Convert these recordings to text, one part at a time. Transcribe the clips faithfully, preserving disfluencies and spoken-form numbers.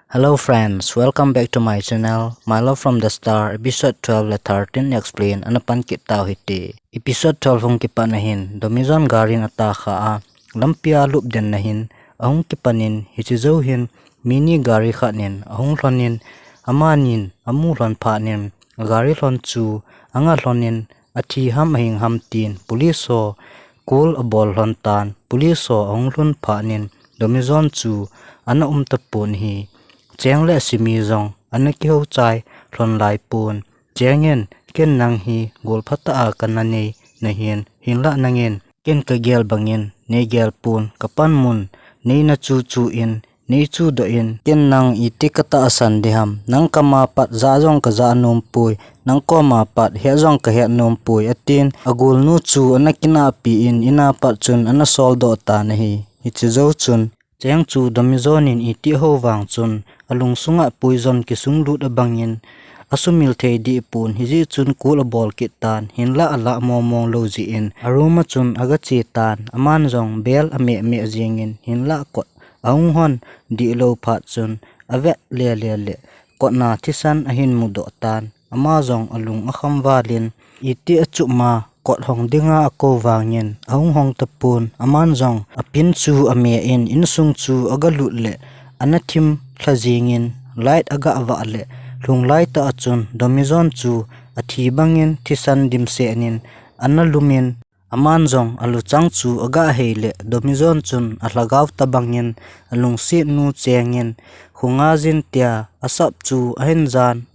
Hello friends, welcome back to my channel, My Love from the Star, episode twelve le thirteen explain ana pan kit tau hite. Episode twelve hung kipat na hin, Domijon gari in ata kha a, lampi a lup den na hin, ahung kipan in, hiche jou hin, mini gari khat nin, ahung lhon in, amanin, amu lhon phat nin, gari lhon chu, anga lhon in, athi ham ahing ham tin, police ho, call abol lhon tan, police ho, ahung lhun phat nin, Domijon chu, ana um tapon hi, Cheng le Simi jong, ana kihou chai, lhon lai pon, Cheng in, ken nang hi, gol phatah a kana nei, na hin, hinlah nangin, ken ka gel bangin, nei gel pon, ka panmun, nei na chu chu in, nei chu doh in, ken nang iti ka tahsan diham, nang kama pat ja jong ka ja nom poi, nang koma pat het jong ka het nom poi, atin, agolnu chu ana kinahpi in, ina pat chun ana sol doh tan ahi, hiche jou chun, Cheng chu Domijon in iti hou vang chun, alung sunga poison kisung lut abangin, asumil thei dih pon, hijeh chun call abol kit tan, hinlah alah mong mong lou jeh in, a room a chun aga che tan, aman jong bell ameh meh jingin, hinlah kot ahung hon dih lou phat chun, avet le le le, kotna thisan ahin mudoh tan, ama jong alung akham valin, iti achup ma, kot hong dinga akou vangin, ahung hong tapon, aman jong, apin chu ameh in, insung chu aga lut le, ana thim lha jingin, light aga vah le, lhung lai tah a chun, Domijon chu, athi bangin, thisan dimset nin, ana lumin, aman jong, aluchang chu aga hei le, Domijon chun, alhagao tabangin, alungset nu Cheng in, khunga jin tia, asap chu, ahin jan,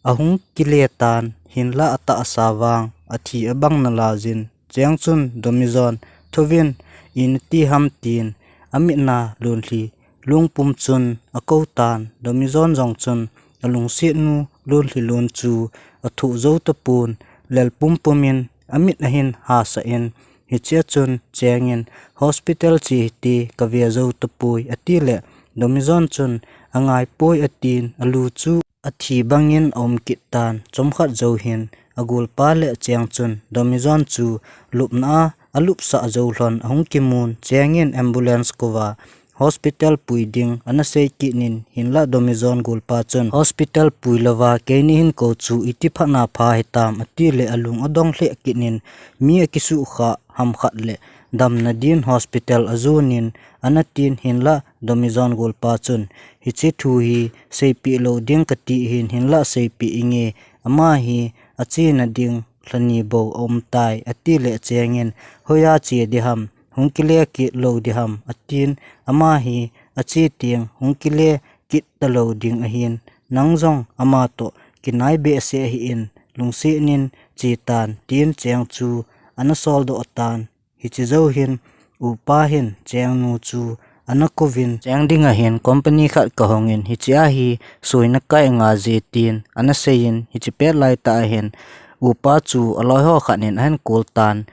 ahung kile tan, hinlah atahsa vang, athi abang nalai jin, Cheng chun, Domijon, thuvin, iti ham tin, amitna, lunlhi, lungpum chun, akou tan, Domijon jong chun, alungset nu, lunlhi lun chu, athuh jou tapon, lel pum pumin, amit ahin hasah in, hichea chun, Cheng in, hospital che hite, ka ve jou tapoi, ati le, Domijon chun, angai poi atin, alu chu, athi bangin aum kit tan, chomkhat jou hin, agolpa le Cheng chun, Domijon chu, lupna a, alupsah jou lhon, ahung kimun, Cheng in, ambulance kouva, hospital pui ding, ana sei kit nin, hinlah Domijon golpa chun, hospital pui louva, keini hin kou chu, iti phatna pha hitam, ati le alung adong lheh kit nin, mi akisuh kha, ham khat le, damna din hospital ajon in, ana tin hinlah, Domijon golpa chun, hiche thu hi, seipeh lou ding kati hin, hinlah seipeh inge, ama hi, achena ding, lhani bou aum tai, ati le Cheng in, hoiya che diham, hung kile kit lou diham, atin, ama hi, ache teng, hung kile kit talou ding ahin, nang jong, ama toh, kinai behseh hih in, lungset nin, che tan, tin Cheng chu, ana sol doh tan, hiche jou hin, upa hin, Cheng nu chu, ana kouvin, Cheng dinga hin, company khat kahong in, hichea hi, soina kai nga je tin, ana sei in, hiche pet lai tah a hin, upa chu, aloi ho khat nin, ahin call tan,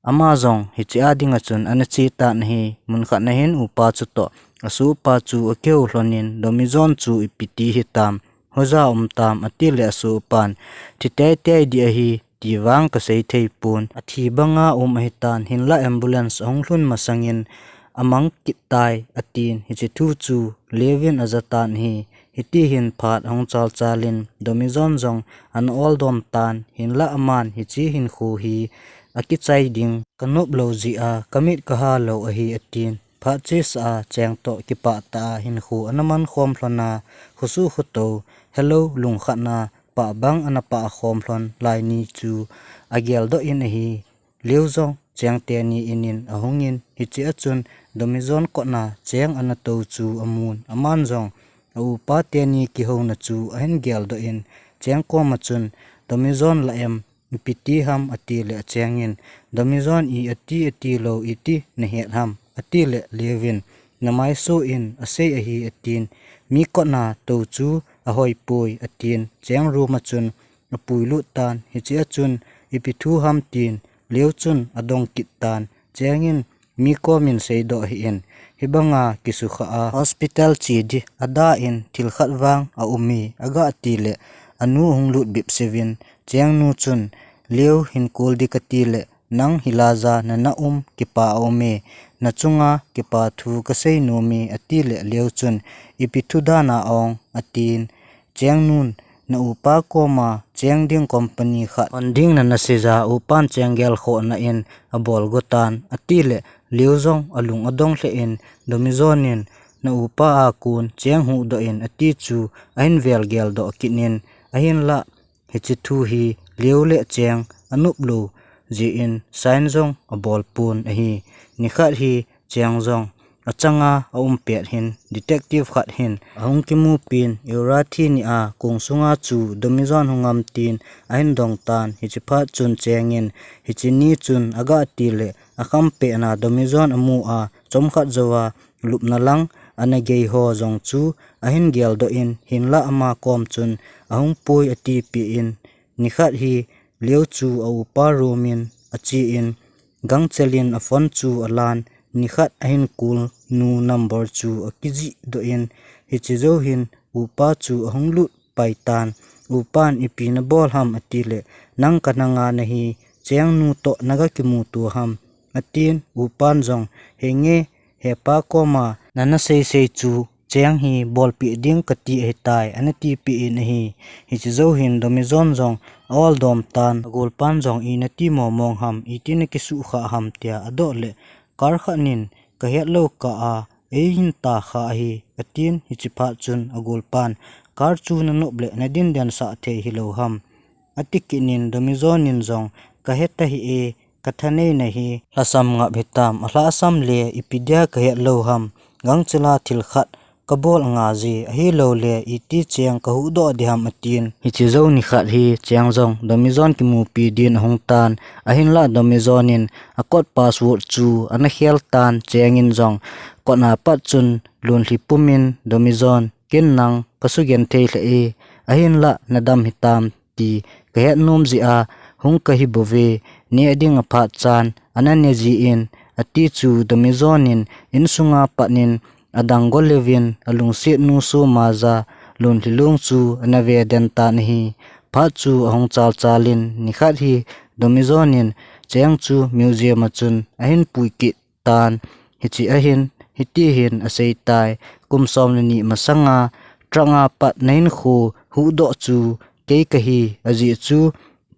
ama jong, hichea dinga chun, ana che tan ahi, mun khat na hin, upa chu toh, asohpa chu, akihou lhon in, Domijon chu, ipi ti hitam, hoiya um tam, ati le asohpan, thi teitei ding ahi, ti vang kasei thei pon, athi banga um ahitan, hinlah ambulance ahung lhun masangin, amang kit tai, atin, hiche thu chu, Leo in aja tan ahi, hiti hin phat ahung chal chal in, Domijon jong, ana ol dom tan, hinlah aman, hiche hinkho hi, akichai ding, kanop lou jeh a, kamit kaha lou ahi, atin, phat chesa a, Cheng toh, kipah tah a, hinkho ana man khom lhon a, khosuh khotou, helou, lungkhat na, pah bang ana pah khom lhon lai ni chu agel doh in ahi. Leo jong Cheng teni in in ahung in hichea chun Domijon kotna Cheng ana tou chu amun. Aman jong a upa teni kihouna chu ahin gel doh in Cheng koma chun Domijon la em ipi ti ham ati le Cheng in Domijon i ati ati lou iti nahet ham ati le Leo in namai so in asei ahi atin mi kotna tou chu ahoi poi atin Cheng room a chun apui lut tan, hichea chun ipi thu ham tin, Leo chun adong kit tan, Cheng in mi komin seidoh hih in, hibanga kisukha a hospital che di ada in thil khat vang aum e aga ti le, anu hung lut bep seuvin, Cheng nu chun, Leo hin call di kati le, nang hilai a nana um kipa aum e, nachunga kipa thu kasei nom e, ati le Leo chun, ipi thu dan a ong, atin. Cheng nun, na upa koma cheng ding company khat hon ding nana seija, upan cheng gelkhohna in abol go tan, ati le Leo jong alung adong lheh in, Domijon in, na upa a kon cheng huhdoh in, ati chu ahin vel geldoh kit in, ahinlah, hiche thu hi Leo le cheng anop lou jeh in sign jong abol pon ahi. Nikhat hi cheng jong achanga aum pet hin detective khat hin ahung kimupin, Eura thi nia kong sunga chu Domijon hung am tin ahin dong tan, hiche phat chun cheng in hiche ni chun aga ti le akham pet na Domijon amu a, chomkhat jouva lupna lang ana gei ho jong chu ahin geldoh in, hinlah ama kom chun ahung pui atipeh in, nikhat hi Leo chu a upa room in ache in, gangchel in a phone chu alan, nikhat ahin call nu number chu akijih doh in, hiche jou hin upa chu ahung lut pai tan, upan ipi nabol ham ati le, nang ka nanga nahi, cheng nu toh naga kimuto ham, atin, upan jong, henge, hepa koma nana seisei chu, cheng hi bolpeh ding kati ahitai, ana tipeh in ahi. Hiche jou hin Domijon jong a-ol dom tan, agolpan jong ina ti momong ham, iti na kisuhkhah ham tia adoh le, car khat nin kahet lou kah a, eihin takha ahi, atin, hiche phat chun agolpan, car chu nanop le nadin den sah thei hilou ham, ati kit in Domijon in jong, kahe tahih e, kathanei nahi, lhasam ngap hitam, alhasam le ipi dia kahet lou ham, gangchel a thil khat kabol anga ji, ahilou le iti cheng kahuhdoh ding ham atin. Hiche jou nikhat hi cheng jong Domijon kimupi din ahung tan, ahinlah Domijon in akot password chu ana khel tan, cheng in jong kot a pat chun lunlhi pum in Domijon, ken nang kasugenthei lheh e, ahinlah nadam hitam ti kahet nom jeh a hung kahi bouve, neh ding aphat chan ana ne jin, ati chu Domijon in insunga pat in adang go leuvin alungset nu soma ja lunlhi lung chu ana ve den tan ahi. Phat chu ahung chalchal in nikhat hi Domijon in cheng chu museum a chun ahin pui kit tan, hiche ahin, hiti hin asei tai, kum som le ni masanga truck a pat nahin khu huhdoh chu kei kahi, ajeh chu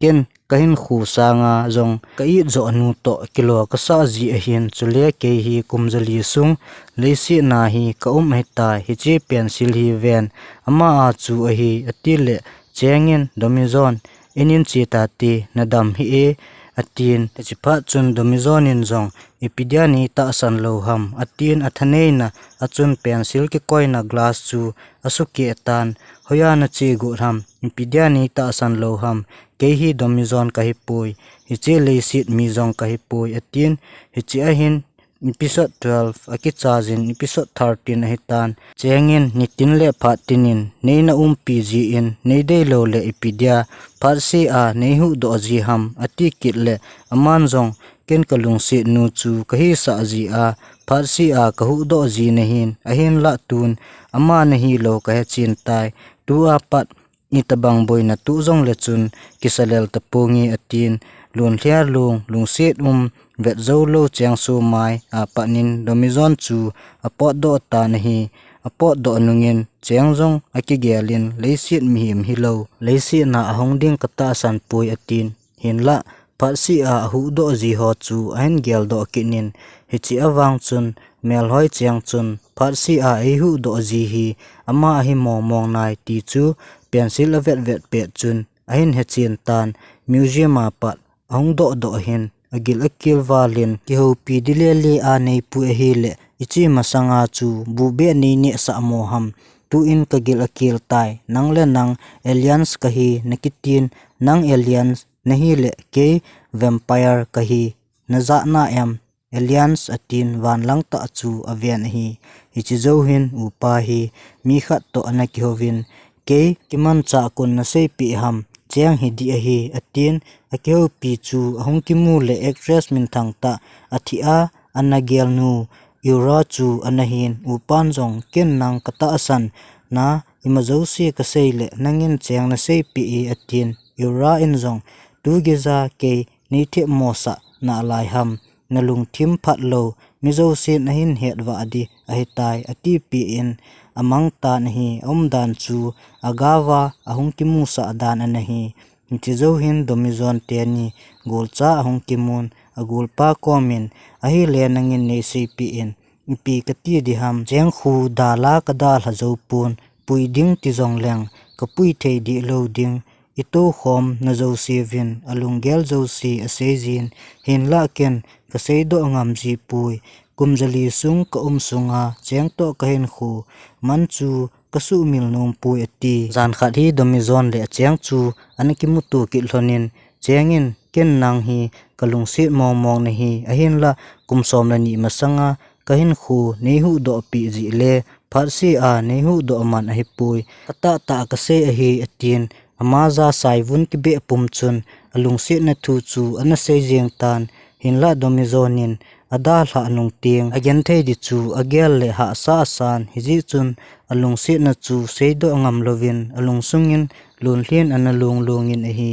ken kahin khu sanga jong ka-it joh nu toh kilo kasah ji ahin, chule kei hi kum jali sung leiset na hi kaum ahitai, hiche pencil hi ven, ama a chu ahi, ati le cheng in Domijon, in in che tate, nadam hih e, atin, hiche phat chun Domijon in jong, ipi dia nei tahsan lou ham, atin, athaneina a chun pencil kikoina glass chu asukeh tan, hoiya nache got ham, ipi dia nei tahsan lou ham, kei hi Domijon kahi poi, hiche leiset mi jong kahi poi, atin, hiche ahin, episode twelve akichai jin episode thirteen ahitan. Cheng in nitin le phat tin in, nei na umpi jin, nei deilou le ipi dia phatseh a nei huhdoh ji ham, ati kit le, aman jong, ken kalungset nu chu kahisah ji a, phatseh a kahuhdoh ji nahin, ahinlah tun, ama nahilou kahe chen tai, tua pat, itobang boina toh jongle chun kisa lel taponge atin, lunlhia lung, lungset um, vet jou lou cheng somai a pat in Domijon chu apotdoh tan ahi, apotdoh nung in cheng jong akigel in leiset mihem hilou, leiset na ahung ding katahsan poi atin, hinlah, phatseh a ahuhdoh ji ho chu ahin geldoh kit in, hiche avang chun, melhoi cheng chun, phatseh a eihuhdoh ji hi, ama ahi mong mong nai ti chu, pencil avet vet pet chun, ahin hechen tan, museum a pat, ahung doh doh hin, agil akel val in, kihoupi ding le le a neipui ahile, hiche masanga chu, bu beh nei nehsah mo ham, tu in kagil akel tai, nang le nang, aliens kahi, nakitin, nang aliens, nahile, kei, vampire kahi, najah na em, aliens atin vanlang tah chu aven ahi. Hiche jou hin upa hi mi khat toh ana kihouvin, kei kimanchah kon naseipeh ham, cheng hi dih ahi, atin akihoupi chu ahung kimu le actress minthang tah athi a ana gelnu Eura chu ana hin, upan jong ken nang katahsan na ima jouse kasei le nangin cheng naseipeh e atin, Eura in jong tu geija kei nei themmo sah nalai ham, nalungthim phat lou, mi jousen ahin hetvah ding ahitai, atipeh in amang tan ahi. Aumdan chu agava ahung kimusah dan ana hi. Hiche jou hin Domijon teni golcha ahung kimun, agolpa komin, ahile nangin neiseipeh in, ipi kati ding ham, chengkhu dalha kadalha jou pon, pui ding ti jongleng kapui thei deh lou ding. Itoukhomna jouse vin alunggel jouse aseijin, hinlah ken kaseidoh ngam jipoi. Kum jali sung kaum sunga cheng toh kahinkho man chu kasuhmil nompoi, ati. Jan khat hi Domijon le acheng chu ana kimuto kit lhonin, cheng in, ken nang hi kalungset mongmong nahi, ahinlah kum som le ni masanga kahinkho neihuhdoh peh jeh le phatseh a neihuhdoh man ahipoi, katahtah a kasei ahi, atin. Ama ja saivun kibeh pum chun alungsetna thu chu ana sei jeng tan, hinlah Domijon in adalhah nung teng agenthei ding chu agel le hahsa asan, hijeh chun alungsetna chu seidoh ngam louvin alungsung in lunlhin ana lunglung in ahi.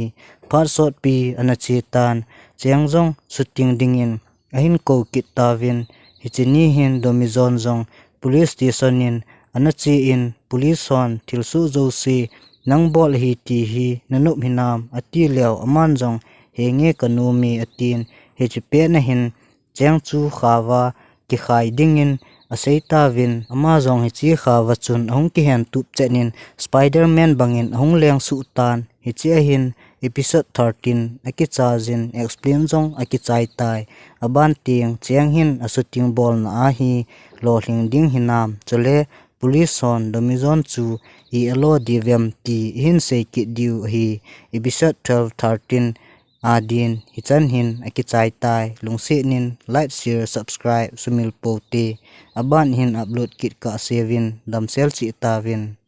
Phat sotpi ana che tan, cheng jong shooting dingin ahin kou kit tauvin, hiche ni hin Domijon jong police station in ana che in, police hon thilsoh jouse nang bol ahi ti hi nanop hinam, ati leu aman jong henge kanom e, atin. Hiche pet na hin cheng chu khava kikhai dingin asei tauvin, ama jong hiche khava chun ahung kihen tup chet in Spiderman bangin ahung leng suh tan. Hiche ahin episode thirteen akichaijin explain jong akichai tai. Aban teng cheng hin ashooting bolna a hi lolhing ding hinam, chule police hon Domijon chu i alo diu vem ti ihin sei kit diu ahi. Episode twelve, thirteen adin hichan hin akichai tai. Lungset in like, share, subscribe sumil pou te. Aban hin upload kit kah seuvin damsel cheh tauvin.